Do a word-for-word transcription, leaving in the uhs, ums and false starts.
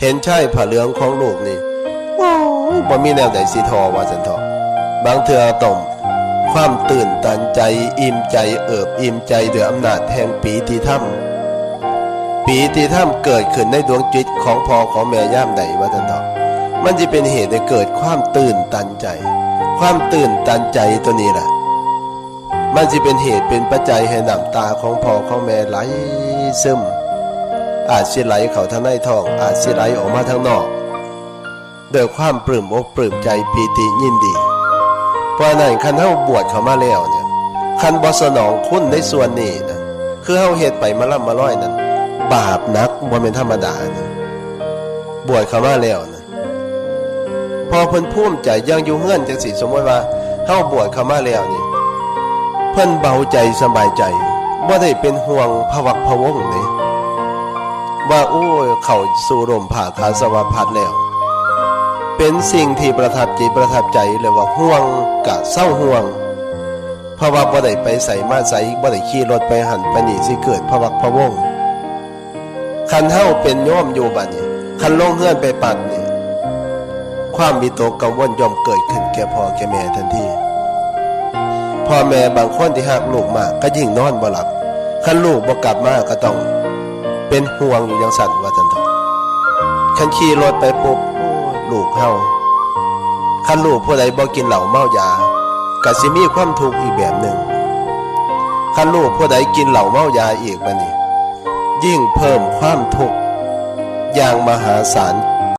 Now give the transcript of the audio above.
เห็นชายผ้าเหลืองของลูกนี่ โอ้ย บ่มีแนวใดสิทอว่าซั่นเถาะ บางเทื่อต้องความตื่นตันใจ อิ่มใจ เอิบอิ่มใจด้วยอำนาจแห่งปีติธรรม ปีติธรรมเกิดขึ้นในดวงจิตของพ่อของแม่ยามใดว่าซั่นเถาะ มันสิเป็นเหตุให้เกิดความตื่นตันใจ ความตื่นตันใจตัวนี้แหละ มันสิเป็นเหตุเป็นปัจจัยให้น้ำตาของพ่อของแม่ไหลซึม อาจสิไหลเข้าทางในท้อง อาจสิไหลออกมาทางนอก ด้วยความปลื้มอกปลื้มใจปีติยินดี เพราะฉะนั้นคันเฮาบวชเข้ามาแล้วเนี่ย คันบ่สนองคุณในส่วนนี้นะ คือเฮาเฮ็ดไปมาล่ำมาลอยนั่น บาปหนักบ่แม่นธรรมดานะ บวชเข้ามาแล้วนะ พอเพิ่นภูมิใจอย่างอยู่เฮือนจังซี่ สมมุติว่าเฮาบวชเข้ามาแล้วนี่ เพิ่นเบาใจสบายใจ บ่ได้เป็นห่วงพะวักพะวงเด้ ว่า โอ้ย เข้าสู่ร่มผ้าขาวสวาพัดแล้ว เป็นสิ่งที่ประทับจิตประทับใจเลยว่าห่วงกะเซาห่วง เพราะว่าบ่ได้ไปไสมาไส บ่ได้ขี่รถไปหั่นไปนี่ สิเกิดพะวักพะวง คันเฮาเป็นโยมอยู่บัดนี้ คันลงเฮือนไปปั๊บนี่ ความวิตกกังวลย่อมเกิดขึ้นแก่พ่อแก่แม่ทันที พ่อแม่บางคนที่ฮักลูกมากก็ยิ่งนอนบ่หลับ คันลูกบ่กลับมาก็ต้องเป็นห่วงอยู่จั่งซั้นว่าซั่นเถาะ คันขี่รถไปปุ๊บ โอ้ย ลูกเฮา คันลูกผู้ใดบ่กินเหล้าเมายา ก็สิมีความทุกข์อีกแบบหนึ่ง คันลูกผู้ใดกินเหล้าเมายาอีกบัดนี้ ยิ่งเพิ่มความทุกข์อย่างมหาศาล